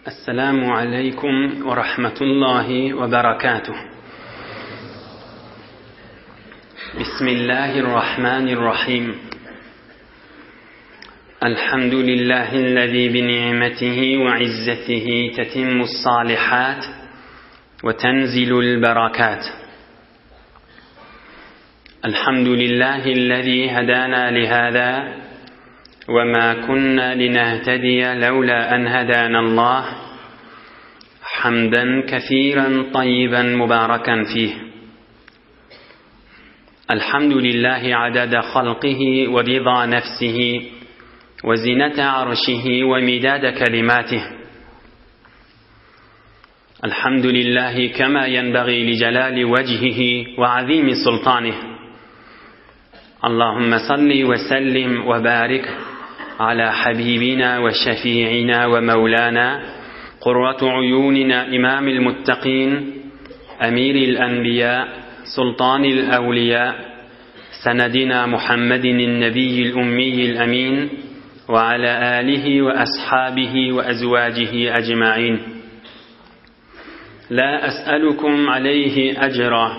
Esselamu aleýkum we rahmetullahi we berekatuh. Bismillahirrahmanirrahim. Elhamdülillahi'llezî bi ni'metihi we izzetihi tetimmus salihat we tenzilul berakat. Elhamdülillahi'llezî hedâna lihâzâ ve mâ kunnâ linehtediye levlâ en hedânallah. Hamden kesîren tayyiben mübâreken fîh. Elhamdülillahi adede halqihi ve rıza nefsihi ve zinete arşihi ve midade kelimatih. Elhamdülillahi kema yenbagî li celali vecihihi ve azîmi sultanih. Allahümme salli ve sellim ve barik ala habibina ve şefi'ina ve mevlana kurratu uyunina imamil muttaqin emiril enbiya sultanil evliya senedina Muhammedin nebiyyil ummiyyil emin ve ala alihi ve ashabihi ve ezvacihi ecmain. La es'elukum aleyhi ecra.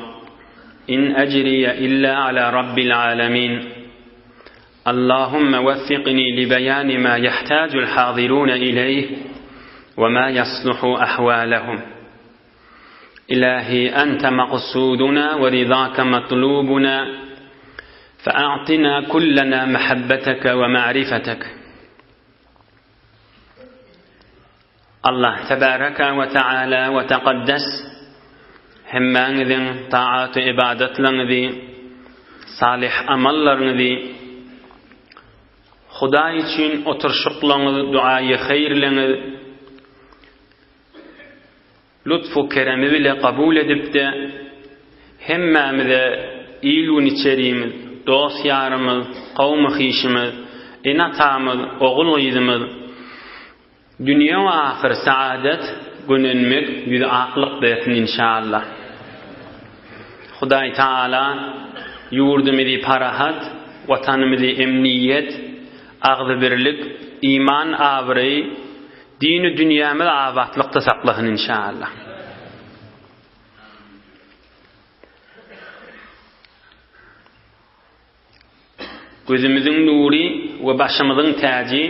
İn ecriye illa ala rabbil alemin. Allahümme veffikni li beyani ma yehtacul hazirun ileyh ve ma yasluhu ahvalehum. İlahi ente maksuduna ve rizake matlubuna. Fe'a'tina kullena mehabbeteke ve ma'rifetek. Allah tebaraka we teala we tekaddes hemmäňiziň taat-u ybadatlaryňyzy, salyh amallaryňyzy, Hudaý üçin oturyşyklaryňyz, duaýy haýyrlaryňyz lutfu keremi bile kabul edip-de, hemmämize il-gün içerimiz, dost-ýarymyz, kowmy-hyşymyz, ene-atamyz, ogul-gyzymyz, Dünýe we ahyr saadet, gönenmek, ýüzi aklyk bersin inşallah. Hudaý Taala ýurdumyzy parahat, watanymyzy emniýet, agzybirlik, iman abraý, dini dünýämiz abatlykda saklasyn inşallah. Gözümiziň nury we başymyzyň täji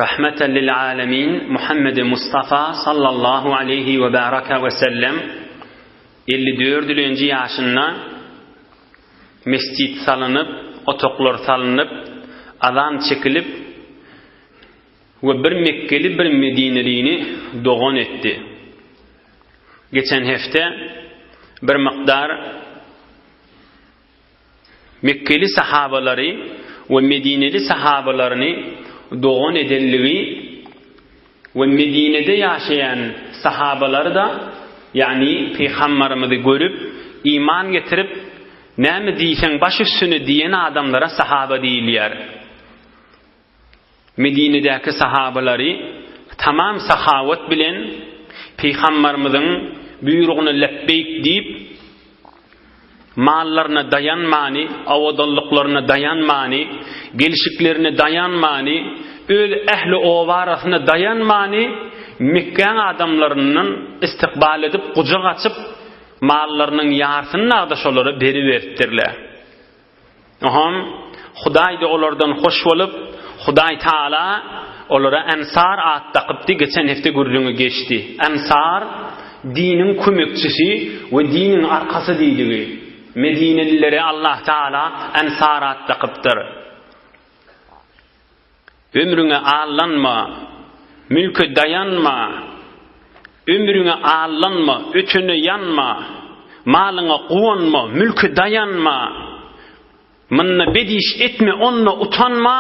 Rahmeten lil alemin Muhammedi Mustafa sallallahu aleýhi we baraka we sellem 54-nji ýaşynda mesjit salynyp, otaglar salynyp, azan çekilip we bir mekgeli bir medinelini dogan etdi. Geçen hepde bir mukdar Mekgeli sahabalary we Medineli sahabalaryny dogan edenligi we Medinede ýaşaýan sahabalary-da, ýagny Pygambarymyzy görüp, iman getirip, näme diýseň baş üstüne diýen adamlara sahaba diýilýär. Medinedäki sahabalary tamam sahawat bilen Pygambarymyzyň buýrugyna lepbeýk diýip, mallaryna daýanmany, owadanlyklaryna daýanmany, gelşiklerine daýanmany, öz ähli oba-arasyna daýanmany Mekgäň adamlaryndan istikbal edip, gujak açyp, mallarynyň ýarsyny nagda şolara beriberipdirler. Oňam Hudaý-da olardan hoş bolup, Hudaý Taala olara Ensar at dakypdy, geçen hepde gürrüňi geçdi. Ensar, diniň kömekçisi we diniň arkasy diýdigi. Medinelilere Allah Taala Ensar at dakypdyr. Ömrüňe aldanma, mülke daýanma, Ömrüňe aldanma, ötene ýanma, Malyňa guwanma, mülke daýanma, Munda bet iş etme, onda utanma,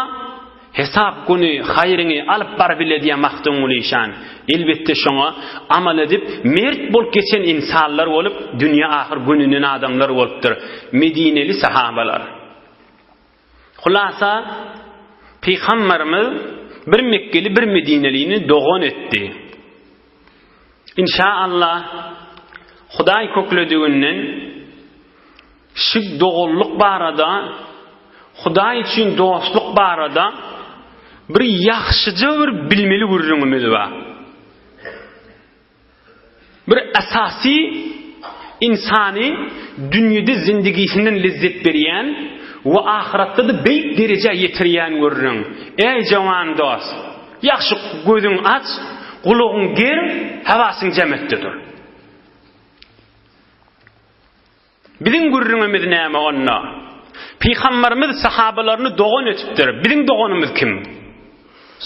Hesap güni haýryňy alyp bar bile diýýär Magtymguly işan. Elbetde şoňa amal edip, mert bolup geçen ynsanlar bolup, dünýä ahyr gününden adamlar bolupdyr. Medineli sahabalar. Hulasa, Pygamberimiz bir mekgeli bir medinelini dogan etdi. Inşa Allah, Hudaý köklediginden şu doganlyk barada, Hudaý üçin dostluk barada bir ýagşyja bir bilmeli gürrüňimiz bar. Bir esasy ynsany dünýede zindigisinden lezzet berýän we ahyratda-da beýik derejä ýetirýän gürrüň. Eý, jowan dost! Ýagşy gözüň aç, gulagyň ger, hawasyň jem etde dur. Biziň gürrüňimiz näme onda? Pygamberimiz sahabalaryny dogan etipdir. Biziň doganymyz kim?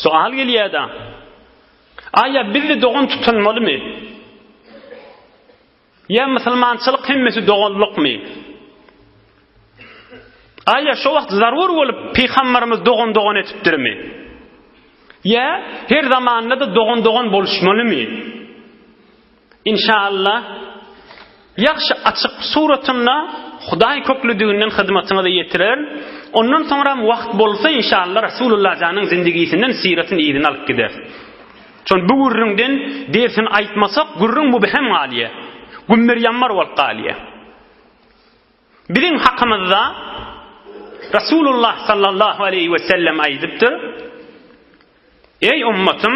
Sual gelýär-de. Aýa biz-de dogan tutunmalymy? Ýa musulmançylyk hemmesi doganlykmy? Aýa şo wagt zarur bolup pygamberimiz dogan-dogan etipdirmi? Ýa her zamanda-da dogan-dogan boluşmalymy? Inşallah ýagşy açyk suratynda Hudaý köklüdiginden hyzmatyňyza ýetirer. Ondan soňram wagt bolsa inşallah Rasulullah janyň zindigisinden syratyny yzyna alyp gider. Şon bu gürrüňden dersini aýtmasak gürrüň mübhem galýar. Gümmer ýammar bolup galýar. Biziň hakymyzda Rasulullah sallallahu aleýhi we sellem aýdypdyr. Eý ummatym!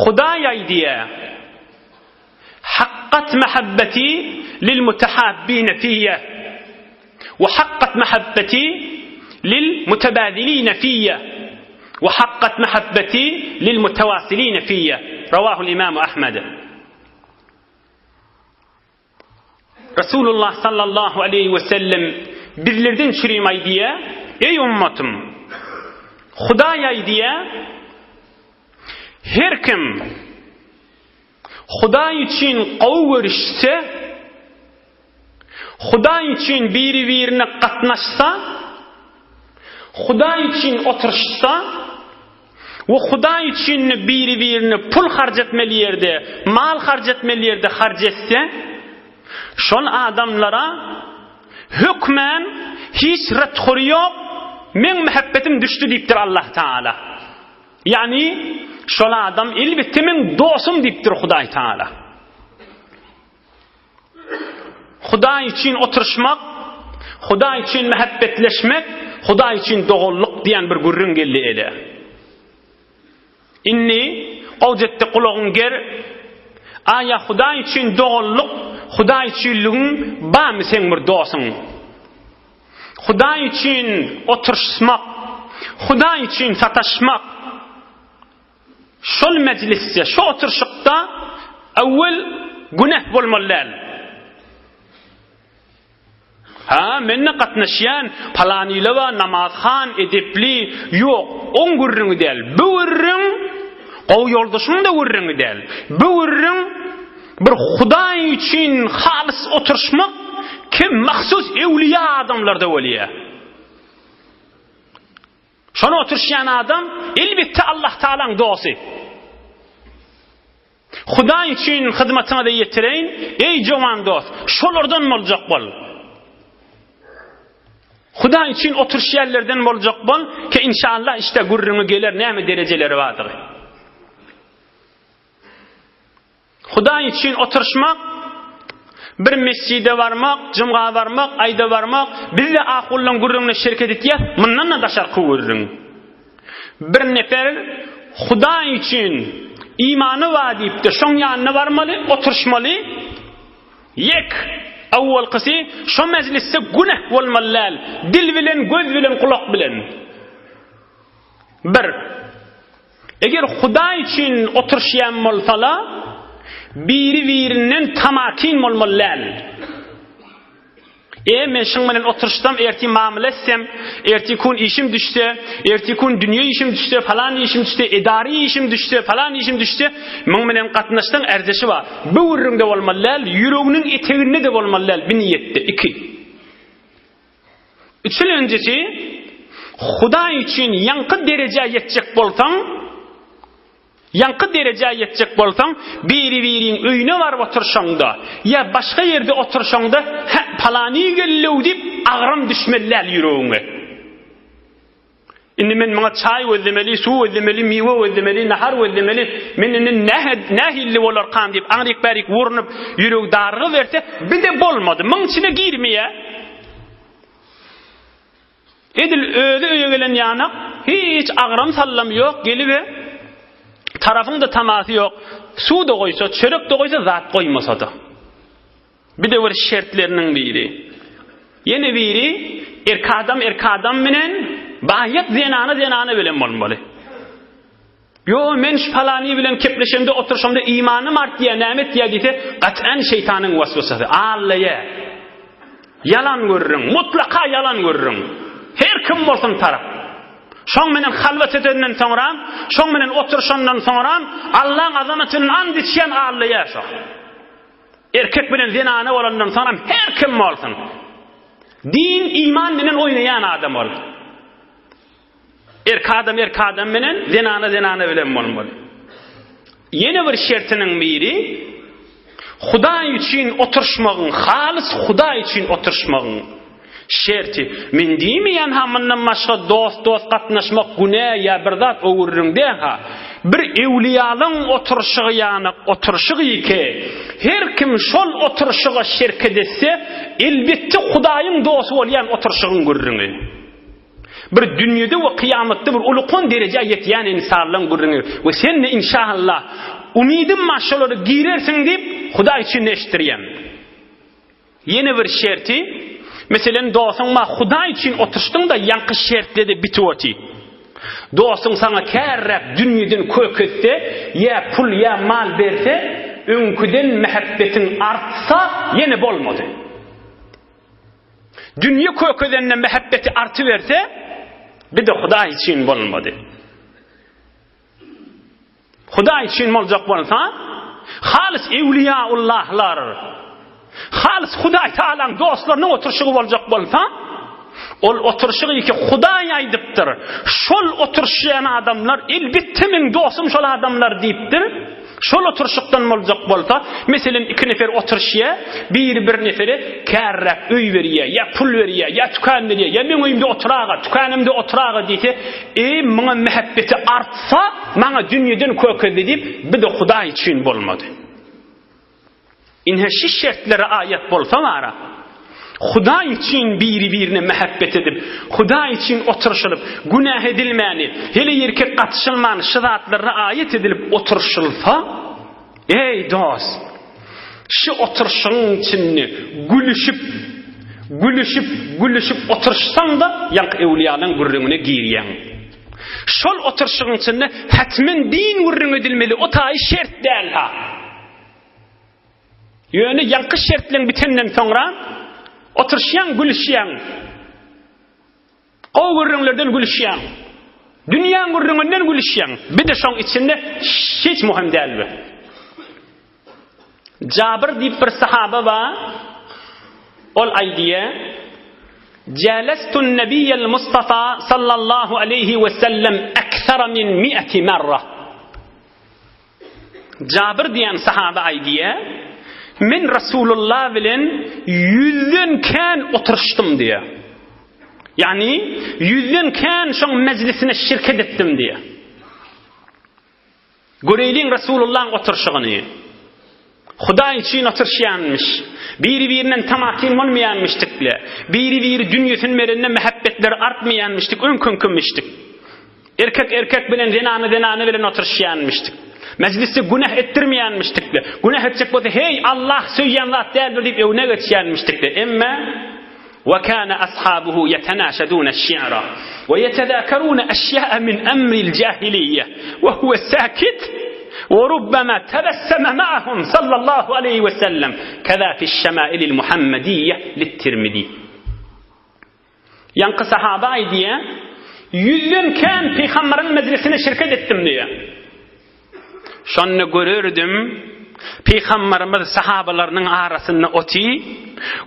Hudaý aýdýar, Hakkat mahabbeti lil mutahabbine fiýe we hakkat mahabbeti lil mutabaziline fiýe we hakkat mahabbeti lil mutawasiline fiýe. Rawahul Imamu Ahmed. Resulullah sallallahu aleýhi we sellem bizlerden çürim aýdýar, Eý ummatym! Hudaý aýdýar, Her kim Hudaý üçin gowy görüşse, Hudaý üçin biri-birine gatnaşsa, Hudaý üçin oturyşsa we Hudaý üçin biri-birine pul harç etmeli ýerde, mal harç etmeli ýerde harç etse, şol adamlara hökmän hiç ret-hury ýok, meň mähebbetim düşdi diýipdir Allah Taala. Ýagny şol adam elbetde meň dostum diýipdir Hudaý Taala. Hudaý üçin oturyşmak, Hudaý üçin mähebbetleşmek, Hudaý üçin doganlyk diýen bir gürrüň geldi ele. Indi gowjetde gulagyň ger, aýa Hudaý üçin doganlyk, Hudaý üçinligiň barmy seň bir dosuň? Hudaý üçin oturyşmak, Hudaý üçin sataşmak, Şol mejlisde, şo oturyşykda öwwel güneh bolmaly däl. Ha, men-de gatnaşýan, palanyla namazhan, edepli, ýok, oň gürrüňi däl. Bu gürrüň gowy ýoldaşyň-da gürrüňi däl. Bu gürrüň bir Hudaý üçin halys oturyşmak kim mahsus öwlüýä adamlarda bolýar. Şony oturyşýan adam elbetde Allah Tagalaň dosty. Hudaý üçin hyzmatyňyzy ýetireýin, eý jowan dost, şolardan boljak bol. Hudaý üçin oturyşýanlardan boljak bol, ki inşallah işte gürrüňi geler näme derejeleri bardyr. Hudaý üçin oturyşmak, bir mesjide barmak, jumga barmak, aýda barmak, biz-de ahullaň gürrüňine şereket etýäs, mundan-da daşarky gürrüň. Bir nefer Hudaý üçin imany bar diýip-de, şoň ýanyna barmaly, oturyşmaly. Ýek, awwalkysy, şo mejlisde güneh bolmaly däl, dil bilen, göz bilen, gulak bilen. Bir. Eger Hudaý üçin oturyşýan bolsala, biri-birinden tamakin bolmaly däl. E, men şuň bilen oturyşsam, ertir mamla etsem, ertir kun işim düşse, ertir kun dünýe işim düşse, falan işim düşse, edary işim düşse, falan işim düşse, muň bilen gatnaşsaň ärzeşi bar. Bu gürrüňde bolmaly däl, ýüreginiň eteginde-de bolmaly däl bi niýetde. Iki. Üçülenjisi, Hudaý üçin ýaňky derejä ýetjek bolsaň, ýaňky derejä ýetjek bolsaň, biri-biriň öýüne baryp oturyşaňda, ýa başga ýerde oturyşaňda, hä, palany geldi-ow diýip, agram düşmeli däl ýüregiňe. Indi men muňa çaý gözlemeli, suw gözlemeli, miwe gözlemeli, nahar gözlemeli, men indi nähilli bolarkam diýip, aňryk-bärik urnup, ýüregi darygyberse, bir-de bolmady, muň içine girmeýär. Edil özi öýe gelen ýanak, hiç agram-sallam ýok, gelibe. Tarapyň-da tamasy ýok. Suw-da goýsa, çörek-de goýsa, zat goýmasa-da. Bir-de bir şertleriniň biri. Ýene biri, erk adam erk adam bilen, baýat zenana zenana bilen bolmaly. Ýo, men şu palany bilen kepleşemde, oturyşamda imanym artýar, näme etýär diýse, gat'an şeýtanyň waswasasy. Allaýa. Ýalan gürrüň, mutlaka ýalan gürrüň. Her kim bolsun tarap. Şoň menen halwat edenden soňram, şoň menen oturyşandan soňram Allaň azamatyny and içýän allaýa şo. Erkek bilen zenana bolandan soňram her kim bolsun. Din, iman menen oýnaýan adam ol. Erk adam erk adam bilen, zenana zenana bilen bolmaly. Ýene bir şertiniň biri, Hudaý üçin oturyşmagyň, halys Hudaý üçin oturyşmagyň şerti. Men diýmeýän ha mundan başga dost-dost gatnaşmak günä ýa bir zat o gürrüň däl ha. Bir öwliýalaň oturyşygy ýanak oturyşygy ike, her kim şol oturyşyga şerket etse, elbetde Hudaýyň dosty bolýan oturyşygyň gürrüňi. Bir dünýede we kyýamatda bir ulukon derejä ýetýän ynsanlaň gürrüňi we sen-de inşaallah umydym bar şolara girersiň diýip Hudaý üçin eşitdirýän. Ýene bir şerti, meselem dostuň bar Hudaý üçin oturyşdyň-da ýaňky şertlede bitip oty. Dostuň saňa kärräk dünýeden kök etse, ýa pul ýa mal berse, öňküden mähebbetiň artsa ýene bolmady. Dünýe kökezende mähebbeti artyberse, bir-de Hudaý üçin bolmady. Hudaý üçin boljak bolsa, halys ewliýaullahlar, halys Hudaý Tagalaň dostlarynyň oturyşygy boljak bolsa, ol oturyşygy ki Hudaý aýdypdyr, şol oturyşýan adamlar elbetde meň dostum şol adamlar diýipdir. Şol oturyşykdan boljak bolsa, meselem, iki nefer oturyşýa, biri bir nefere kärräk öý berýä, ýa pul berýä, ýa tükan berýä, ýa meň öýümde oturaga, tükanymda oturaga diýse, eý, muňa mähebbeti artsa, maňa dünýeden kökezdi diýip, bu-da Hudaý üçin bolmady. Ine şi şertlere aýat bolsa bara, Hudaý üçin biri-birine mähebbet edip, Hudaý üçin oturyşylyp, günäh edilmäni, heleý-erkek gatyşylman şi zatlara aýat edilip oturyşylsa, eý dost, şi oturyşygyň içinde gülüşip, gülüşip, gülüşip oturyşsaň-da, ýaňky öwlüýalaň gürrüňine girýäň. Şol oturyşygyň içinde hetmen din gürrüň edilmeli, o taýy şert däl-ha. Ýöne ýaňky şertleň bitenden soňra oturyşýaň, gülüşýäň. Gowy gürrüňlerden gülüşýäň. Dünýäň gürrüňinden gülüşýäň. Bir-de şoň içinde hiç möhüm däl bu. Jabir diýip bir sahaba bar. Ol aýdýar, Jälestun Nebiýel Mustafa sallallahu aleýhi we sellem eksera min mi'ati merra. Jabyr diýen sahaba aýdýar, Men Rasulullah bilen ýüzden kän oturyşdym diýýär. Ýagny ýüzden kän şoň mejlisine şirket etdim diýýär. Göreýliň Rasulullahyň oturyşygyny. Hudaý üçin oturyşýanmyş. Biri-birinden tamakin bolmaýanmyşdykle. Biri-biri dünýesini berende mähebbetleri artmaýanmyşdyk, öňküňkimişdik. Erkek erkek bilen, zenany zenany bilen oturyşýanmyşdyk. Mejlisde günäh etdirmeýänmişdikle. Günäh etjek bolsa, heý, Allah söýýän zat däldir diýip öňüne geçýänmişdikle. Emme Ve kana ashabuhu yetenaşedune şi'ra ve yetezakerune eşya'a min emril cahiliyye ve huve sakit ve rubbema tebesseme ma'ahum sallallahu aleyhi ve sellem keza fi'ş-şemailil Muhammediyye lit-Tirmidi. Ýaňky sahaba aýdýar, Ýüzden kän pygamberiň mejlisine şirket etdim diýýär. Şonda görerdim, pygamberimiz sahabalarynyň arasynda oty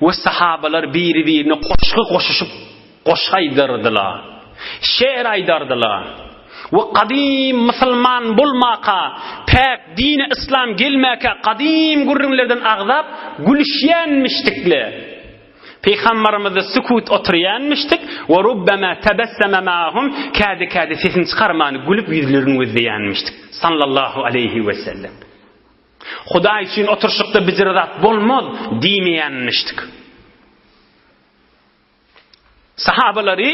we sahabalar biri-birine goşgy goşuşyp goşgy aýdardylar. Şeýr aýdardylar. We gadym musulman bolmaka, päk dine yslam gelmäkä gadym gürrüňlerden agzap gülüşýänmişdikle. Pygamberimizi sükut oturýanmişdik, we rubbema tebesseme ma'ahum, kädi-kädi sesini çykarman gülüp ýüzlerini gözleýänmişdik. Sallallahu aleýhi we sellem. Hudaý üçin oturyşykda bijir zat bolmaz diýmeýänmişdik. Sahabalary.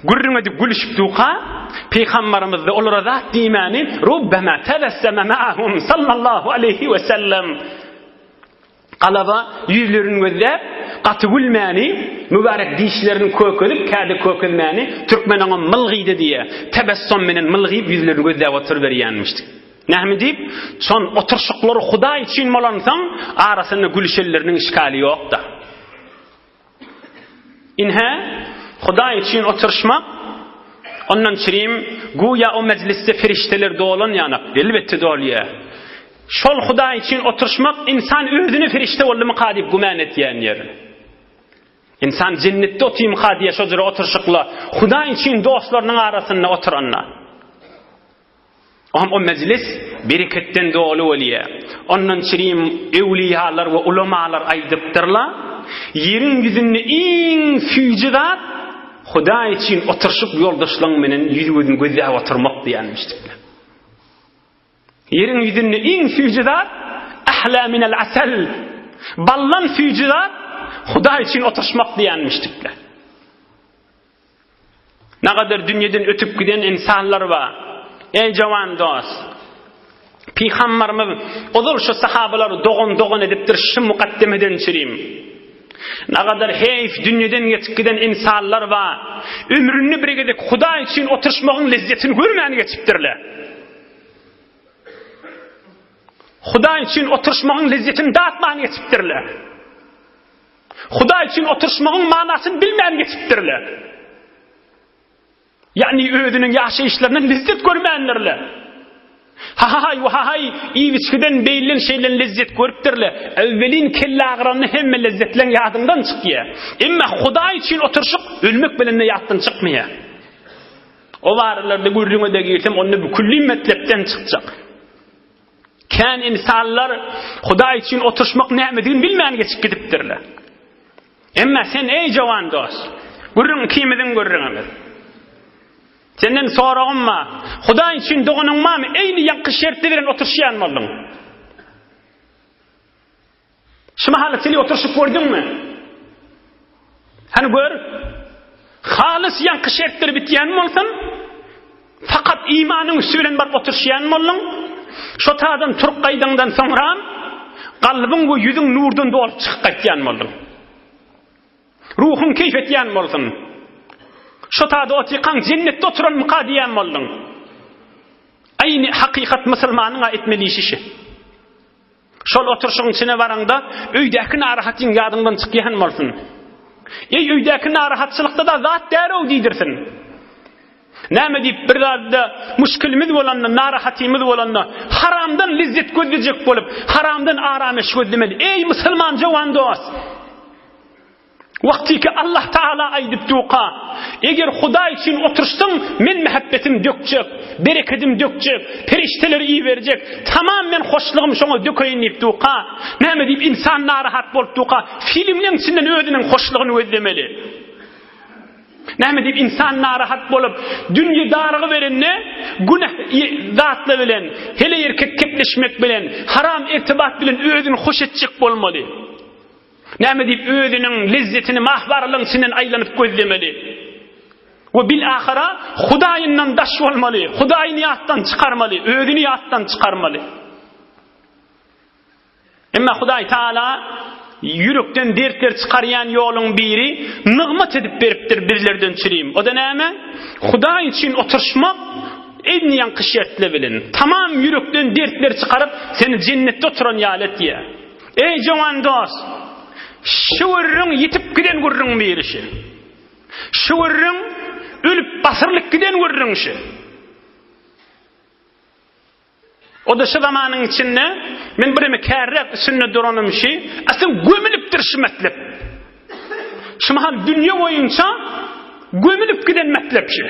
Gürrüň edip gülüşip durka, Pygambarymyz-da olara zat diýmäni, Rubbema tebesseme ma'ahum sallallahu aleýhi we sellem. Galaba ýüzlerini gözläp, gaty gülmäni, mübärek dişlerini kökezip, käde kökezmäni, türkmen oňa mylgydy diýýär. Tebessum menen mylgyp ýüzlerini gözläp oturyberýänmişdik. Näme diýip, şon oturyşyklary Hudaý üçin bolansoň, arasynda gülüşenleriniň işgali ýok-da. Ine, Hudaý üçin oturyşmak, ondan çirim, güýä o mejlisde perişdeler dolan ýanak, elbetde dolýar. Şol Hudaý üçin oturyşmak ynsan özüne perişde boldumyka diýip gümän etýän ýer. Ynsan jennetde otyrmyka diýýär şo jüre oturyşykla, Hudaý üçin dostlarynyň arasynda oturanda. Oňam o mejlis bereketden doly bolýar. Ondan çirim öwliýalar we ulamalar aýdypdyrlar, Ýeriň ýüzünde iň süýji zat Hudaý üçin oturyşyp ýoldaşlaryň menen ýüz-gözüni gözläp oturmak diýenmişdikler. Ýeriň ýüzünde iň süýji zat Ahla minel asal Baldan süýji zat Hudaý üçin oturyşmak diýenmişdikler. Nagadar dünýeden ötüp giden ynsanlar bar. Eý jawan dost! Pygambarymyz ozal şu sahabalary dogan-dogan edipdir şu mukaddemeden çirim. Nagadar heýf dünýeden geçip giden ynsanlar bar. Ömründe bir gezek Hudaý üçin oturyşmagyň lezzetini görmän geçipdirler. Hudaý üçin oturyşmagyň lezzetini datman geçipdirler. Hudaý üçin oturyşmagyň manasyny bilmän geçipdirler. Ýagny özüniň ýaşaýyşlaryndan lezzet görmändirler. Ha-haý, wa-haý, iýip-içgiden, beýlden şeýlen lezzet görüpdirler. Äwwelin kelle agyranda hemme lezzetleň ýadyňdan çykýar. Emma Hudaý üçin oturyşyk ölmek bilen-de ýatdan çykmaýar. O barlarda gürrüňe-de girsem, onda bu külli metlepden çykjak. Kän ynsanlar Hudaý üçin oturyşmak nämedigini bilmän geçip gidipdirler. Emma sen eý jowan dost, gürrüň ikimiziň gürrüňimiz. Senden soragym bar. Hudaý üçin doganyň barmy? Eýni ýaňky şertli bilen oturyşýan bolduň. Şu mahaly seni oturyşyp gördüňmi? Hany gör. Halys ýaňky şertler bitýän bolsun, fakat imanyň üsti bilen baryp oturyşýan bolduň. Şo tadan turup gaýdaňdan soňra kalbyň we ýüzüň nurdan dolup çykyp gaýtýan bolduň. Ruhuň keýp etýän bolsun. Şo tada otykaň jennetde oturanmyka diýýän bolduň. Aýny hakykat musulmanyň etmeli işi şi. Şol oturyşygyň içine baraňda, öýdäki narahatyň ýadyňdan çykýan bolsun. Eý, öýdäki narahatçylykda-da zat däl-ow diýdirsin. Näme diýip, bir zatda muşkilimiz bolanda, narahatymyz bolanda, haramdan lezzet gözlejek bolup, haramdan arameş gözlemeli. Eý, musulman jowan dost! Wagtyky Allah Taala aýdyp durka, Eger Hudaý üçin oturyşsaň, men mähepbetim dökjek, berekedim dökjek, perişdeleri iberjek, tamam men hoşlugym şoňa dökeýin diýip durka, näme diýip ynsan narahat bolup durka, filmleň içinden özüniň hoşlugyny gözlemeli. Näme diýip ynsan narahat bolup, dünýe darygyberende günah zatlar bilen, heleý-erkek kepleşmek bilen, haram irtibat bilen özüni hoş etjek bolmaly. Näme diýip özüniň lezzetini mahbarlygyň içinden aýlanyp gözlemeli. We bil ahyra Hudaýyndan daş bolmaly, Hudaýyny ýatdan çykarmaly, özüni ýatdan çykarmaly. Emma Hudaý Taala ýürekden dertler çykarýan ýoluň biri nygmat edip beripdir bizlerden çirim. O da näme? Hudaý üçin oturyşmak edni ýaňky şertle bilen. Tamam ýürekden dertleri çykaryp seni jennetde oturan ýaly etýär. Eý jowan dost! Şu gürrüň ýitip giden gürrüň biri şi. Şu gürrüň ölüp basyrylyp giden gürrüň şi. O-da şu zamanyň içinde men bireme kärräk üstünde duranym şi, asyl gömülipdir şu metlep. Şu mahal dünýe boýunça gömülip giden metlep şi.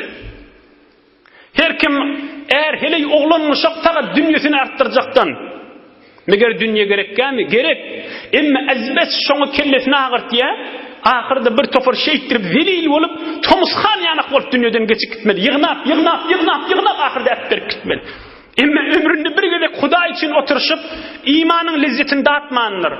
Her kim är heleý oglan-uşak sagat dünýesini artdyrjakdan. Meger dünýe gerekkämi? Gerek. Emma ezbes şoňa kellesini agyrtýa, ahyrda bir topar şeýtdirip zelil bolup, tomus han ýanak bolup dünýeden geçip gitmeli. Ýygnap, ýygnap, ýygnap, ýygnap ahyrda äpberip gitmeli. Emma ömründe bir gezek Hudaý üçin oturyşyp, imanyň lezzetini datmandyr.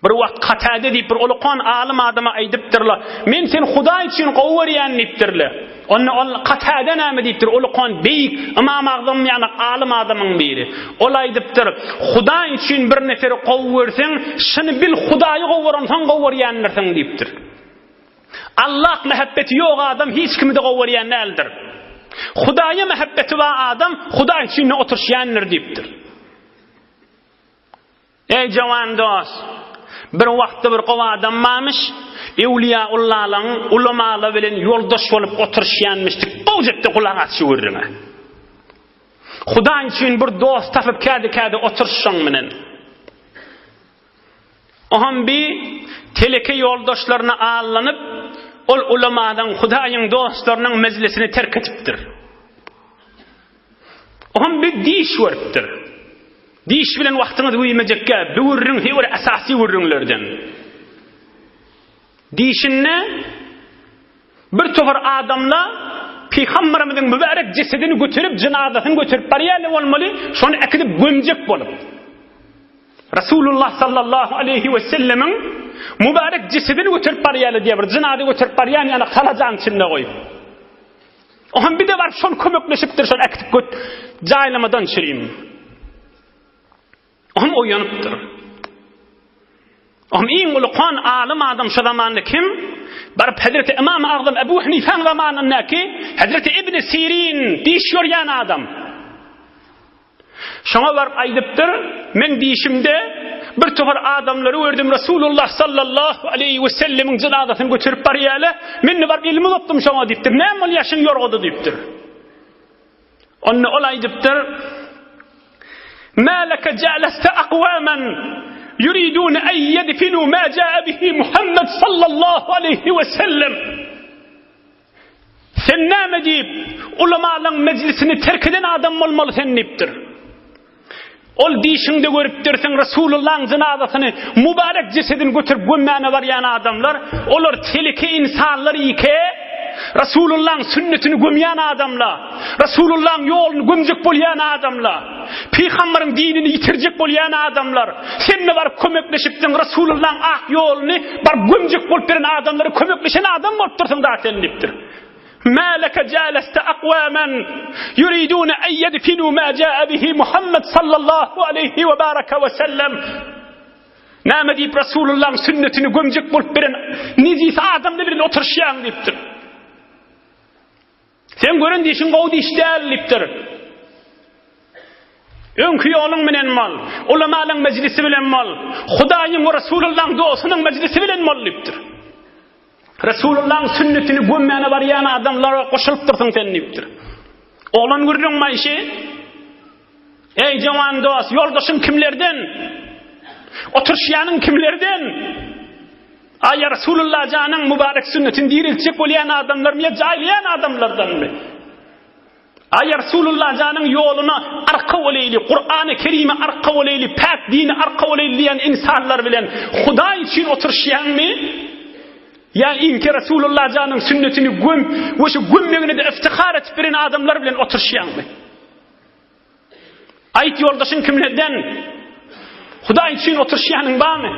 Bir wagt Katade diýip bir ulukan alym adama aýdypdyrlar, Men seni Hudaý üçin gowy görýän diýipdirler. Onda ol Katade näme diýipdir, ulukan beýik Ymam Agzam ýaly alym adamyň biri. Ol aýdypdyr, Hudaý üçin bir neferi gowy görseň, şuny bil Hudaýy gowy görensoň gowy görýändirsiň diýipdir. Allah mähebbeti ýok adam hiç kimi-de gowy görýän däldir. Hudaýa mähebbeti bar adam Hudaý üçin-de oturyşýandyr diýipdir. Eý jowan dost! Bir wagtda bir gowy adam barmyş, öwlüýaullalaň ulamalar bilen ýoldaş bolup oturyşýanmyşdyk. Gowjekde gulak as şu gürrüňe. Hudaý üçin bir dost tapyp kädi-kädi oturyş şoň bilen. Oňam bi teleke ýoldaşlaryna allanyp, ol ulamalaň, Hudaýyň dostlarynyň mejlisini terk edipdir. Oňam bi diş görüpdir. Diş bilen wagtyňyzy güýmejekkä, bu gürrüň heý bir esasy gürrüňlerden. Dişinde bir topar adamla Pygamberimiziň mübärek jesedini göterip, jynazasyny göterip barýarlar bolmaly, şony äkidip gömjek bolup. Resulullah sallallahu aleýhi we sellemiň mübärek jesedini göterip barýarlar diýýär, bir jynaza göterip barýan ýaly halajaň içinde goýup. Oňam bir-de baryp şol kömekleşipdir, şol äkidip göt jaýlamadan çürim. Oňam oýanypdyr. Oňam iň uly kan alym adam şo zamanda kim? Baryp Hazreti Imam Agzam Ebu Hanifäň zamanyndaky Hazreti Ibn Sirin diş ýorýan adam. Şoňa baryp aýdypdyr, Men dişimde bir topar adamlary gördüm, Resulullah sallallahu aleýhi we sellemiň jynazasyny göterip barýarlar, men-de baryp elimi uzatdym şoňa diýipdir, näme bolýar şuň ýorgada diýipdir. Onda ol aýdypdyr, Mä leke jaleste akwaman yuridun en yedfinu ma jaa bihi Muhammed sallallahu aleýhi we sellem. Sen näme diýip, ulamalaň mejlisini terk eden adam bolmaly sen diýipdir. Ol diýşiňde görüpdirsiň Resulullaň jynazasyny, mübarek jesedini göterip gömmäne barýan adamlar, olar teleke ynsanlar ike, Resulullaň sünnetini gömýän adamlar, Resulullaň ýoluny gömjek bolýan adamlar, Pygambaryň dinini ýitirjek bolýan adamlar, sen-de baryp kömekleşipsiň Resulullaň ak ýoluny baryp gömjek bolup beren adamlara kömekleşen adam bolupdyrsyň da sen diýipdir. Mä leke jaleste akwaman yuridune en yedfinu ma jaa bihi Muhammed sallallahu aleyhi we baraka we sellem. Näme diýip Resulullaň sünnetini gömjek bolup beren nejis adamlar bilen oturyşýaň diýipdir. Seň gören dişiň gowy diş däl diýipdir. Öňki ýoluň bilen bol, ulamalaň mejlisi bilen bol, Hudaýyň we Resulullaň dostunyň mejlisi bilen bol diýipdir. Resulullaň sünnetini gömmäne barýan adamlara goşulypdyrsyň sen diýipdir. Oglan gürrüň maýşy. Eý jowan dost, ýoldaşyň kimlerden? Oturyşýanyň kimlerden? Aý Resulullah janyň mübarek sünnetini diriltjek bolýan adamlarmy ýa jaýlaýan adamlardanmy? Aý Resulullah janyň ýoluna arka boleýli, Kurany Kerime arka boleýli, päk dini arka boleýli diýen insanlar bilen Hudaý üçin oturyşýaňmy? Ýa iňki Resulullah janyň sünnetini göm we şu gömmegine-de iftihar etip bilen adamlar bilen oturyşýaňmy? Aýt ýoldaşyň kimlerden? Hudaý üçin oturyşýanyň barmy?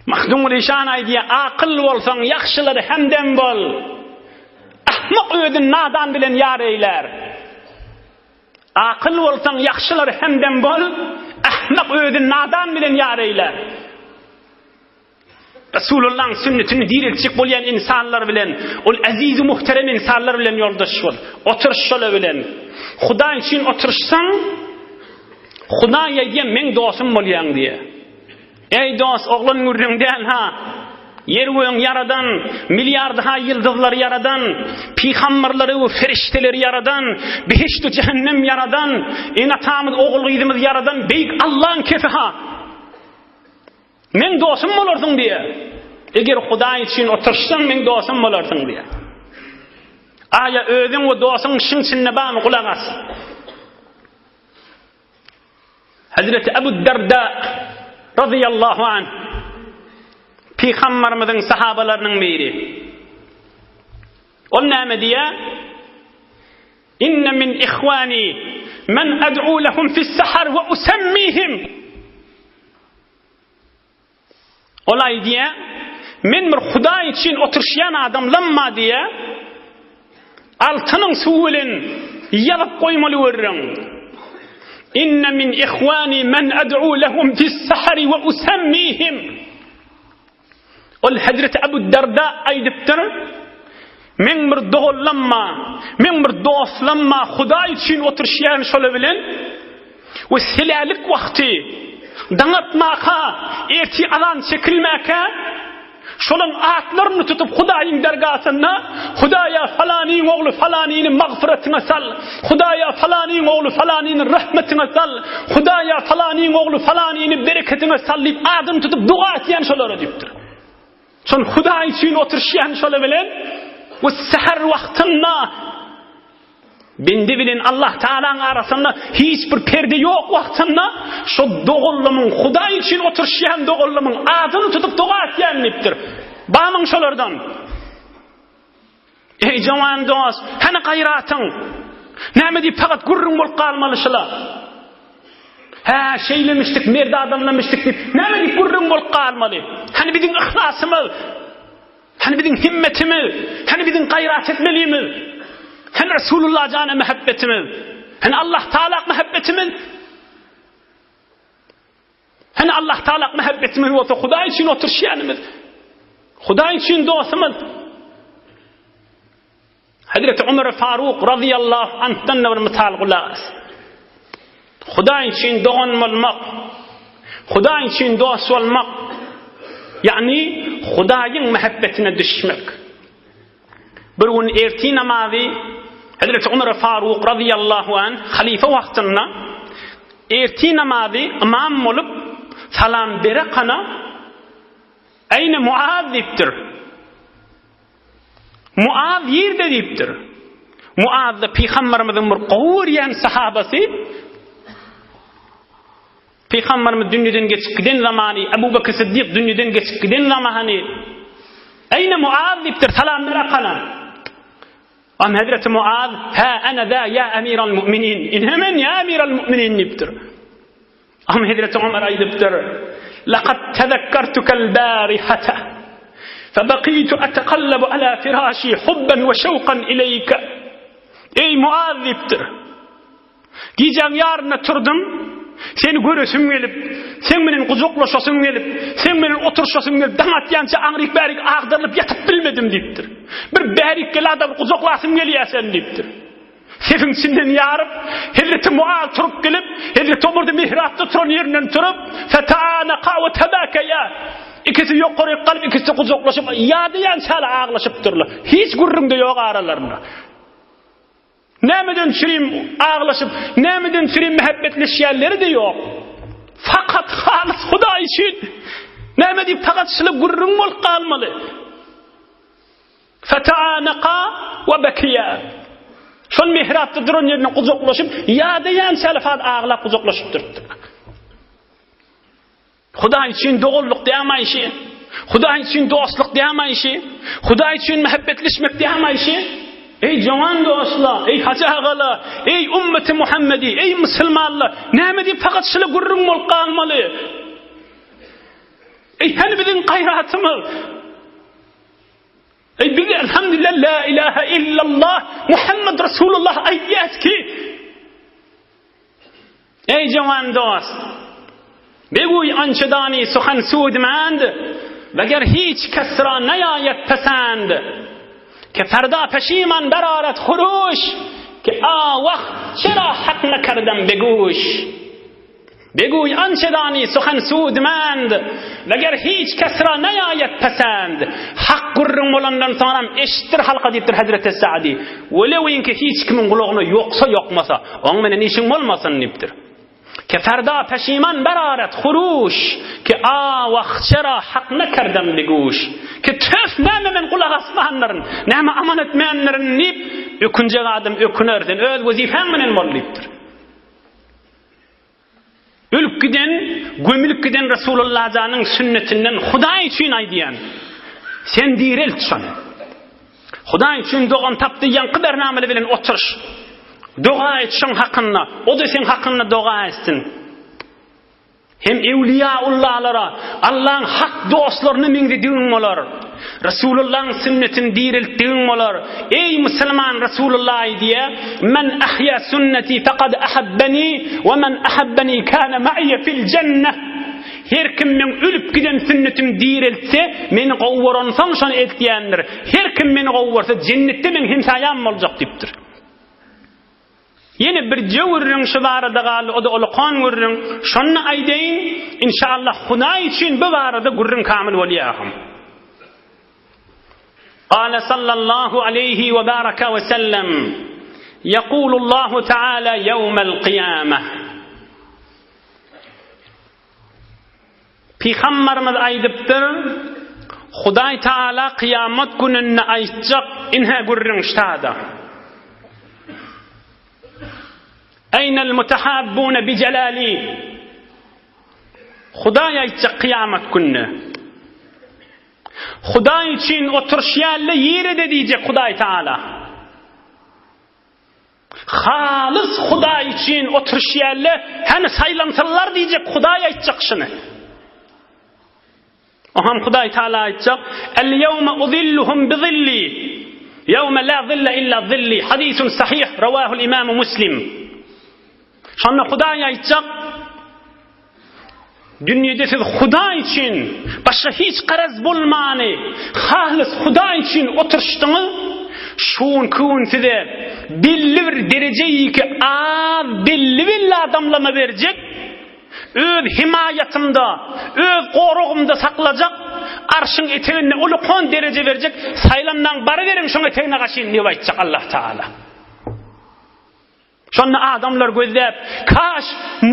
Mahdum Rişan aýdýar, akyl bolsaň ýagşylara hemdem bol. Ahmak özüni nadan bilen ýar eýlär. Akyl bolsaň ýagşylara hemdem bol, ahmak özüni nadan bilen ýar eýlär. Resulullahyň sünnetini direltjek bolýan ynsanlar bilen, ol eziz muhterem ynsanlar bilen ýoldaş bol. Oturyş şolar bilen. Hudaý üçin oturyşsaň, Hudaý aýdýar, meň dostum bolýaň diýýär. Eý dost, oglan gürrüň däl ha. Ýer gögüň ýaradan, milliardha ýyldyzlary ýaradan, pygamberleri we ferişdeleri ýaradan, behişt we jähennem ýaradan, ene-atamyz, ogul-gyzymyzy ýaradan beýik Allaň kefi ha. Meň dostum bolarsyň diýýär. Eger Hudaý üçin oturyşsaň, meň dostum bolarsyň diýýär. Aýa özüň we dostuň şiň içinde barmy gulak as. Hazreti Abu Darda radıyallahu anh Peygamberimiziň sahabalarynyň biri. Ol näme diýýär? Inne min ihwani men ad'u lahum fis-sahar we usemmihim. Ol aýdýar, Men bir Hudaý üçin oturyşýan adamlamma diýýär. Altynyň suwy bilen ýazyp goýmaly görüň. Inne min ihwani men ad'u lehum fis-sahari we usammihim. Ol Hezreti Abu Darda aýdypdyr, Meň bir doganlamma, meň bir dostlamma Hudaý üçin oturyşýan şola bilen we selälik wagty daň atmaka, ertir azan çekilmäkä şolaň atlaryny tutup Hudaýyň dergasynda Hudaýa falanyň ogly falanyny magfyratyňa sal, Hudaýa falanyň ogly falanyny rahmetiňe sal, Hudaýa falanyň ogly falanyny bereketiňe sal diýip adyny tutup doga etýän şolara diýipdir. Şol Hudaý üçin oturyşýan şola bilen we säher wagtynda bende bilen Allah Taalaň arasynda hiç bir perde ýok wagtynda şo doganlamyň Hudaý üçin oturyşýan doganlamyň adyny tutup doga etýän diýipdir. Bamyň şolardan. Eý jawan dost, hany gaýratyň? Näme diýip fakat gürrüň bolup galmaly şula? Hä, şeýlemişdik, merd adamlamışdyk diýip, näme diýip gürrüň bolup galmaly? Hany biziň yhlasymyz? Hany biziň himmetimiz? Hany biziň gaýrat etmelimiz? Hany Resulullah jana mähebbetimiz? Hany Allah Taala mähebbetimiz? Hany Allah Taala mähebbetimiz bolsa Hudaý üçin oturyşýanymyz. Hudaý üçin dostumyz. Hazreti Ömer Faruk radıyallahu anh'dan bir mysal gulak. Hudaý üçin dogan bolmak, Hudaý üçin dost bolmak, ýagny Hudaýyň mähebbetine düşmek. Bir gün ertir namazy Hazreti Ömer Faruk radıyallahu anh halife wagtynda ertir namazy imam bolup salam berekana Eýne Muaz diýipdir. Muaz ýerde diýipdir. Muaz da pygamberimiziň bir gowy görýän sahabasy. Pygamberimiz dünýeden geçip giden zamany, Ebu Bekir Siddik dünýeden geçip giden zamany. Eýne Muaz diýipdir, salam berekana. Am Hazreti Muaz, ha ana za ya amiral mu'minin. Ine men ya amiral mu'minin diýipdir. Am Hezreti Omar aýdypdyr, Laqad tezekkertukel barihata, febekitu etekallabu ala firaşi hubben we şewkan ileýke. Eý Muaz diýipdir. Gijäň ýarynda turdum, seni göresim gelip, seň bilen gujaklaşasym gelip, seň bilen oturyşasym gelip, daň atýança aňryk-bärik agdarylyp ýatyp bilmedim diýipdir. Bir bärik gel-de bir gujaklasym gelýär seni diýipdir. Sefiň içinden ýaryp, Hezreti Muaz turup gelip, Hezreti Omar-da mihrapda turan ýerinden turup, Feta'anaka we tebakeýa. Ikisi ýokaryk galyp, ikisi gujaklaşyp, ýadaýançalar aglaşypdyrlar. Hiç gürrüň-de ýok aralarynda. Nämeden çürim aglaşyp, nämeden çürim mähebbetleşýänleri-de ýok. Fakat halys Hudaý üçin. Näme diýip fakat şyly gürrüň bolup galmaly. Feta'anaka we bekiýa. Şol mihrapda duran ýerinde gujaklaşyp, ýadaýança lafat aglap gujaklaşyp durupdyr. Hudaý üçin doganlyk dämi işi? Hudaý üçin dostluk dämi işi? Hudaý üçin mähebbetleşmek dämi işi? Ey jawan dostlar, ey hajy agalar, ey ümmeti Muhammedi, ey musulmanlar, näme diýip fakat şyly gürrüň bolup galmaly? Ey hany biziň gaýratymyz? Eý biz elhamdülillah la ilahe illallah Muhammed Resulullah aýdýas ki Eý jawan dost Beguý ança dani suhan sudmand Veger hiç kes ra neýaýet pesand Ke ferda peşiman beraret huruş Ke a wagt çera hak nekerdem beguş Beguý ançe dani suhan sudmand, Meger hiç kes ra neýaýet pesend. Hak gürrüň bolandan soňram eşitdir halka diýipdir Hezreti Sa'di. Welewinki hiç kimiň gulagyna ýoksa ýokmasa, oň menen işiň bolmasyn diýipdir. Ke ferda peşiman beraret huruş, Ke a wah çera hak nekerdem biguş. Ke töf näme men gulak asmandyryn, näme amal etmändirin diýip, ökünjek adam öküner, sen öz wezipäň menen bol diýipdir. Ölüp giden, gömülip giden Resulullah janyň sünnetinden Hudaý üçin aýdýan. Sen direlt şony. Hudaý üçin dogan tapdy, ýaňky bernameli bilen oturyş. Doga et şoň hakynda, o-da seň hakynda doga etsin. Hem ewliýaullalara, Allaň hak dostlaryna meňzedigiň bolar. Resulullaň sünnetini direltdigiň bolar. Eý musulman Resulullah aýdýar, Men ahýa sünneti fekad ahabbeni we men ahabbeni kana ma'iýe fil jenneh. Her kim meň ölüp giden sünnetimi direltse, meni gowy görensoň şony eltýändir. Her kim meni gowy görse, jennetde meň hemsaýam boljak diýipdir. Ýene birje gürrüň şu barada galdy, o-da ulakan gürrüň. Şony aýdaýyn, inşallah Hudaý üçin bu barada gürrüň kamyl bolýar. Gala sallallahu aleýhi we baraka we sellem, Ýekulullahu taala ýewmel kyýameh. Pygambarymyz aýdypdyr, Hudaý Taala kyýamat gününde aýtjak, ine gürrüň ştada. Eýnel mutahabbune bi jelali. Hudaý aýtjak kyýamat gününde. Hudaý üçin oturyşýanlar ýerede diýjek Hudaý Taala. Halys Hudaý üçin oturyşýalle, hany saýlansynlar diýjek Hudaý aýtjak şuny. Oham Hudaý Taala aýtjak, El ýewme uzilluhum bi zilli. Ýewme la zilla illa zilli. Hadisun sahih, rawahul Imam Muslim. Şonda Hudaý aýtjak, Dünýede siz Hudaý üçin başga hiç garaz bolmany, halys Hudaý üçin oturyşdyňyz, şu günki gün size belli bir derejeýki az belli-belli adamlama berjek, öz himaýatymda, öz goragymda saklajak, arşyň eteginde uly-kon dereje berjek, saýlanmaň baryberiň şoň etegine gaçyn diýip aýtjak Allah Tagala. Şonda adamlar gözläp, kaş,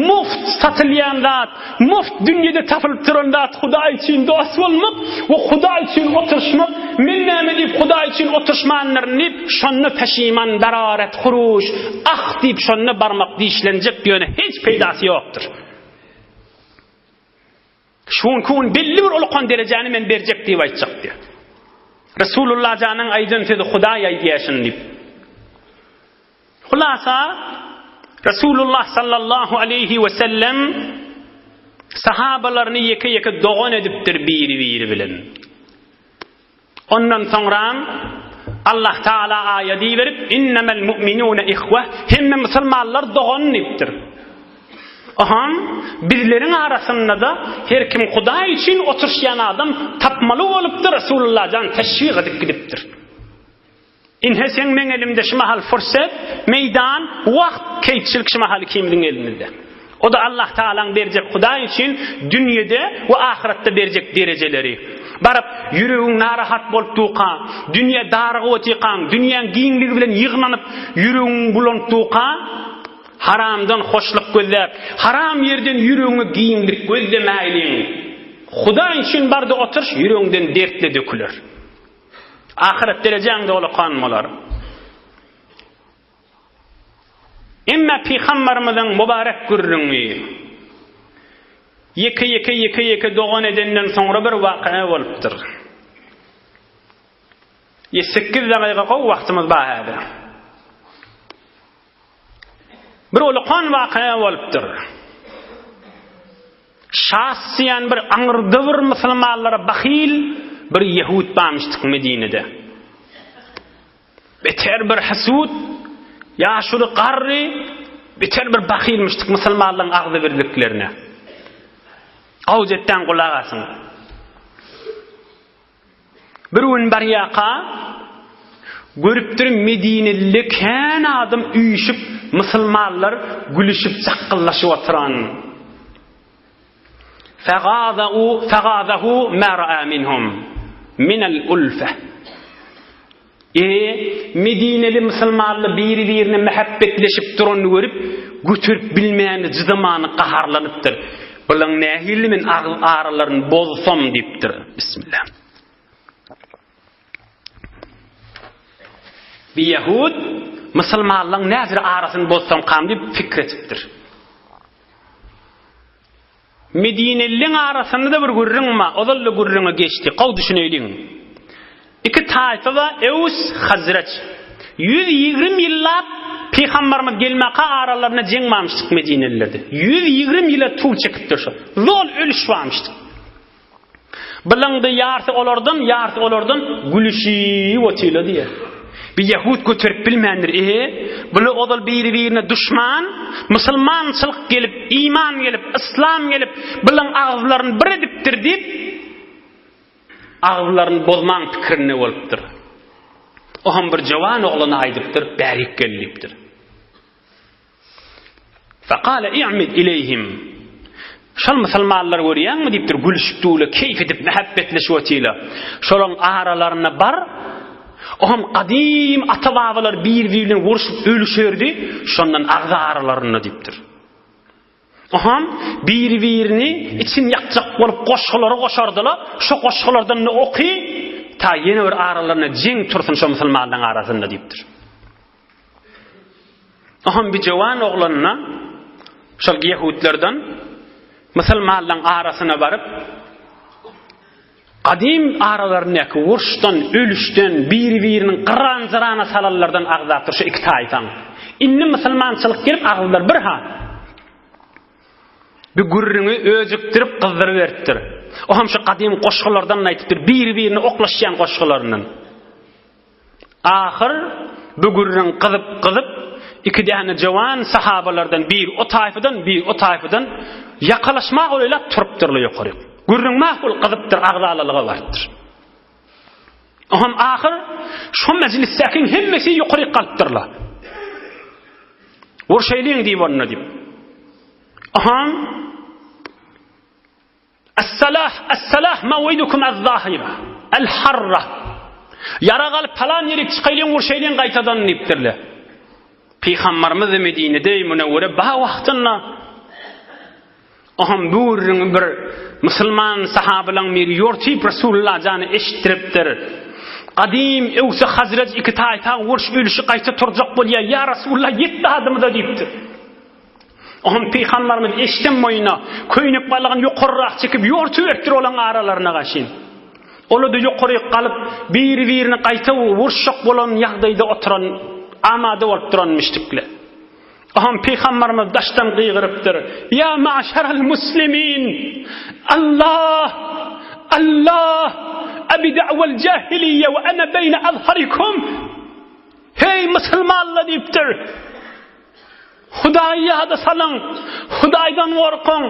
mugt satylýan zat, mugt dünýede tapylyp duran zat Hudaý üçin dost bolmak we Hudaý üçin oturyşmak, men näme diýip Hudaý üçin oturyşmandyryn diýip, şonda peşiman dararet huruş, ah diýip şonda barmak dişlenjek, ýöne hiç peýdasy ýokdur. Şu günki gün belli bir ulukan derejäni men berjek diýip aýtjak diýýär. Resulullah janyň aýdan sözi Hudaý aýdýar şuny diýip. Hulasa Resulullah sallallahu aleyhi we sellem sahabalaryny ýeke-ýeke dogan edipdir biri-biri bilen. Ondan soňram Allah Taala aýat iberip, Innemel mu'minune ihwe, hemme musulmanlar dogan diýipdir. Aham, bizleriň arasynda-da her kim Hudaý üçin oturyşýan adam tapmaly bolupdyr, Resulullah jan teşwik edip gidipdir. Ine seň meň elimde şu mahal fursat, meýdan, wagt, keýpçilik şu mahal ikimiziň elimizde. O-da Allah Tagalaň berjek Hudaý üçin dünýede we ahyratda berjek derejeleri. Baryp, ýüregiň narahat bolup durka, dünýä darygyp otykaň, dünýäň giňligi bilen ýygnanyp, ýüregiň bulanyp durka, haramdan hoşluk gözläp, haram ýerden ýüregiňe giňlik gözlemäýliň. Hudaý üçin bar-da oturyş, ýüregiňden dertle döküler. Ahyret derejäň doly kan bolar. Emma pygambarymyzyň mübarek gürrüňi ýeke-ýeke ýeke-ýeke dogan edenden soňra bir waka bolupdyr. 8 dagyga gowy wagtymyz bar häzir. Bir ulukan waka bolupdyr. Şas diýen bir aňyrda bir musulmanlara bahyl bir ýehud barmyşdyk Medinede. Beter bir hasud, ýaşuly garry, beter bir bahylmyşdyk musulmanlaryň agzybirliklerine. Gawjetden gulak asyň. Bir gün barýaka, görüpdir Medineli kän adam üýşüp, musulmanlar gülüşip jakgyllaşyp oturan. Fegazau fegazahu ma ra'a minhum minel ulfe. E, Medineli musulmanlar biri-birine mähebbetleşip duranyny görüp, göterip bilmäni, jydamany gaharlanypdyr. Bulaň nähili men agyz aralaryny bozsam diýipdir. Bismillah. Bir ýehud musulmanlaryň näzir arasyny bozsamkam diýip pikir etipdir. Medinelileň arasynda-da bir gürrüň bar, ozal-da gürrüňi geçdi, gowy düşüneýliň. Iki taýpa bar, Ews, Hazreç. 120 ýyllap. Pygambarymyz gelmäka aralarynda jeň barmyşdyk Medinelilerde. 120 ýyla tul çekipdir şo. Zol ölüş barmyşdyk. Bilaňda ýarsy olardan, ýarsy olardan gülüşip otyla diýýär. Bir ýehud göterip bilmändir. E, bular ozal biri-birine duşman, musulmançylyk gelip, iman gelip, yslam gelip, bulaň agyzlaryny bir edipdir diýip, agyzlaryny bozmaň pikirinde bolupdyr. O hem bir jowan oglana aýdypdyr, bärik gel diýipdir. Fekale i'mid ileýhim. Şol musulmanlary görýäňmi diýipdir, gülüşip durlar, keýp edip, mähebbetleşip otyrlar. Şolaryň aralaryna bar. Ohm gadym ata-babalar bir-biri bilen urşup ölüşerdi, şondan agza aralarynda diýipdir. Ohm bir-birini için ýakjak bolup goşgulary goşardylar, şo goşgulardan da oky, ta ýene bir aralarynda jeň tursun şo musulmanlaryň arasynda diýipdir. Oňam bir jowan oglanyna şol ýehudlardan musulmanlaryň arasyna baryp, gadym aralaryndaky uruşdan, ölüşden, biri-biriniň gyran-jyrana salanlardan agzapdyr şu iki taýpaň. Indi musulmançylyk gelip agyzlar bir ha. Bir gürrüňi öjükdirip gyzdyryberipdir. O hem şu gadym goşgulardan aýdypdyr, biri-birini oklaşýan goşgularyndan. Ahyr bu gürrüň gyzyp-gyzyp, iki däne jowan sahabalardan biri o taýfadan, biri o taýfadan ýakalaşmaga oýlap turupdyrlar ýokaryk. Gürrüň makul gyzypdyr, agzalalyga barypdyr. Oňam ahyr şo mejlisdäkiň hemmesi ýokaryk galypdyrlar. Urşaýlyň diýip onda diýip. Oňam Es-salah, es-salah maw'idukum ez-zahira, el-harra. Ýarag alyp palan ýerik çykaýlyň, urşaýlyň gaýtadan diýipdirler. Pygambarymyz Medinede Münewwere ba wagtynda Oňam bu gürrüňi bir musulman sahabalaň biri ýortyp Resulullah jana eşitdiripdir. Gadym Ewsi Hazraj iki taýpa uruş ölüşi gaýta turjak bolýar. Ýa Resulullah ýet dadymyza diýipdir. Oňam pygambarymyz eşden boýuna köýnek balygyny ýokarrak çekip ýortuberipdir olaň aralaryna gaşyn. Ola-da ýokaryk galyp, biri-birini gaýta uruşjak bolan ýagdaýda oturan, amada bolup duran müşdikler. Oňam pygambarymyz daşdan gygyrypdyr, Ýa maşeral muslimin! Allah! Allah! Abi da'wal jahiliýe we ana beýne azharikum! Heý musulmanlar diýipdir. Hudaýy ýada salyň, Hudaýdan gorkuň.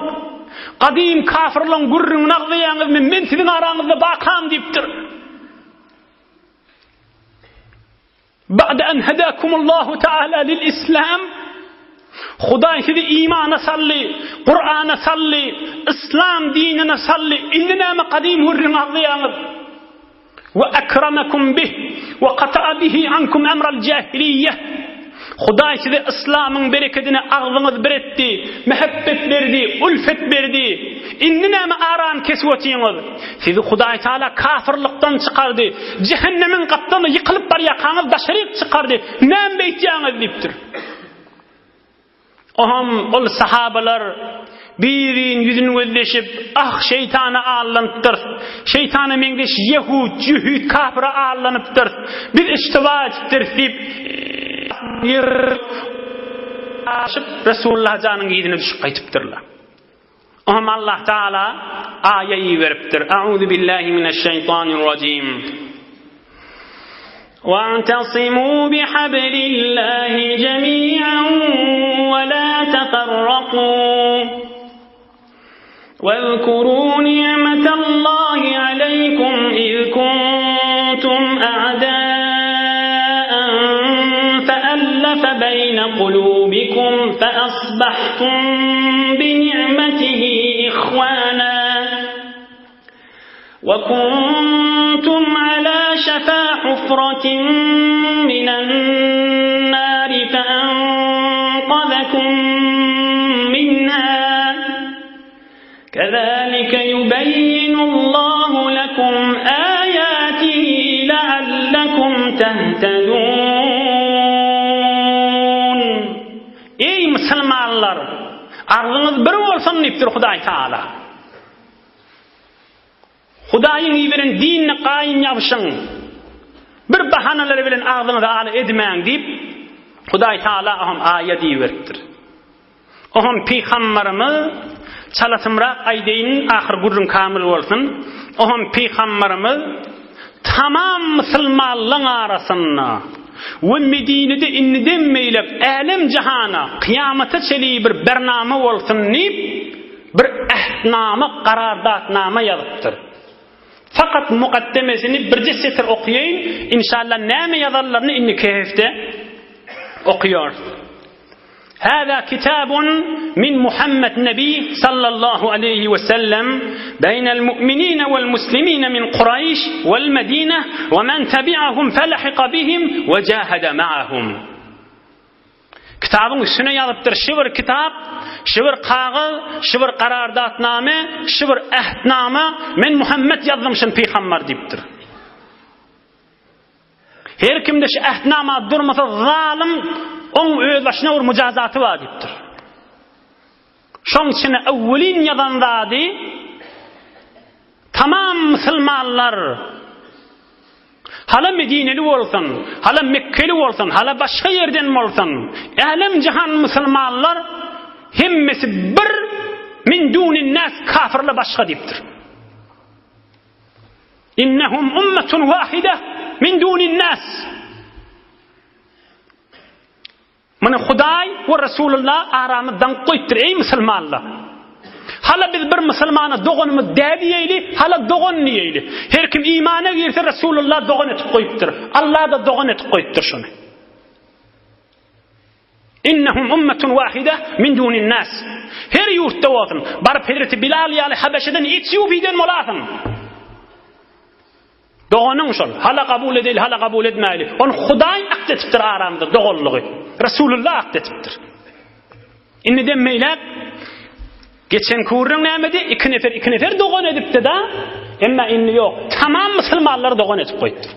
Gadym kafyrlaryň gürrüňini agzaýaňyzmy, men siziň araňyzda bakam diýipdir. Ba'de en hedakumullahu taala lil islam Hudaý sizi imana saldy, Kur'ana saldy, islam dinine saldy. Indi näme gadym gürrüň agzaýaňyz? We akramakum bih we kata'a bihi ankum emral jahiliýe. Hudaý size yslamyň berekedini agzyňyz bir etdi, mähebbet berdi, ulfet berdi. Indi näme arany kesip otyňyz? Sizi Hudaý Taala kafyrlykdan çykardy. Jähennemiň gapdalyna ýykylyp barýarkaňyz daşaryk çykardy. Näme beýtýäňiz diýipdir. Oňam ol sahabalar bir-biriniň ýüzüni gözleşip, Ah, şeýtana allanypdyrys. Şeýtana meňzeş ýehud, jöhit, kapyra allanypdyrys. Biz iştiba edipdiris diýip, aşyp, Resulullah janyň yzyna düşüp gaýdypdyrlar. Oňam Allah Taala aýa iberipdir. A'uzu billahi mineşşeýtanirrajim. Wa'tasimu bihablillahi jemi'an we la teferraku. واذكروا نعمة الله عليكم إذ كنتم أعداء فألف بين قلوبكم فأصبحتم بنعمته إخوانا وكنتم على شفا حفرة من النار فأنقذكم منها كذلك يبين الله لكم آياته لعلكم تهتدون Eý musulmanlar, arzyňyz bir bolsun diýipdir Hudaý Taala. Hudaýyň iberen dinine gaýym ýapyşyň. Bir bahanalar bilen agzyňyzy ala edmäň diýip. Hudaý Taala oňam aýat iberipdir. Oňam pygambarymyz çalasymrak aýdaýyn, ahyr gürrüň kamyl bolsun. Oňam pygambarymyz tamam musulmanlaň arasynda we Medinede indiden beýlek älem jahana kyýamata çeli bir bernama bolsun diýip bir ähtnama, karardatnama ýazypdyr. Fakat mukaddemesini birje setir okuýaýyn, inşallah näme ýazanlaryny indiki hepde okuýarys. Hâzâ kitabun min Muhammed Nebi sallallahu aleýhi we sellem beýnel mu'minine vel muslimine min Kuraýş vel Medine we men tebi'ahum felahika bihim we jahede ma'ahum. Kitabyň üstüne ýazypdyr, şu bir kitap, şu bir kagyz, şu bir karardatname, şu bir ähtnama, men Muhammet ýazdym şuny pygambar diýipdir. Her kimde şu ähtnama durmasa zalym, oň öz başyna bir mujazaty bar diýipdir. Şoň içine öwwelin ýazan zady tamam musulmanlar Hala Medineli bolsun, hala Mekgeli bolsun, hala başga ýerden bolsun, älem jahan musulmanlar hemmesi bir min dunin nas kafirler başga diýipdir. Innehum ummetun wahide min dunin nas. Muny Hudaý we Resulullah aramyz daňyp goýupdyr, eý musulmanlar! Hala biz bir musulmana doganymyz dä diýeýli, hala dogan diýeýli. Her kim imana girse Resulullah dogan etip goýupdyr. Allah-da dogan etip goýupdyr şuny. Innehum ummetun wahide min dunin nas. Her ýurtda bolsun, baryp Hezreti Bilal ýaly Habeşeden, Etiopiýadan bolasyn. Doganyň şol. Hala kabul edeli, hala kabul etmäýli. Ony Hudaý akt etipdir aramyzda doganlygy. Resulullah akt etipdir. Indiden beýläk geçen gürrüň nämedi? Iki nefer, iki nefer dogan edipdi da. Emma indi ýok. Tamam musulmanlary dogan edip goýupdyr.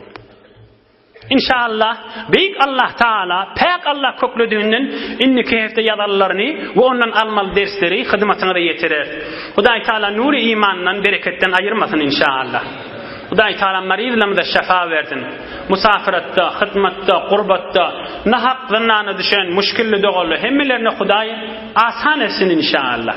Inşallah, Beýik Allah Taala, Päk Allah köklediginden indiki hepde ýazanlaryny we ondan almaly dersleri hyzmatyňyza ýetirer. Hudaý Taala nury imandan, bereketden aýyrmasyn inşallah. Hudaý Taala maryzlarymyza şefa bersin. Musafiratda, hyzmatda, gurbatda, nahak zyndana düşen muşkilli doganlar hemmelerine Hudaý asan etsin inşallah.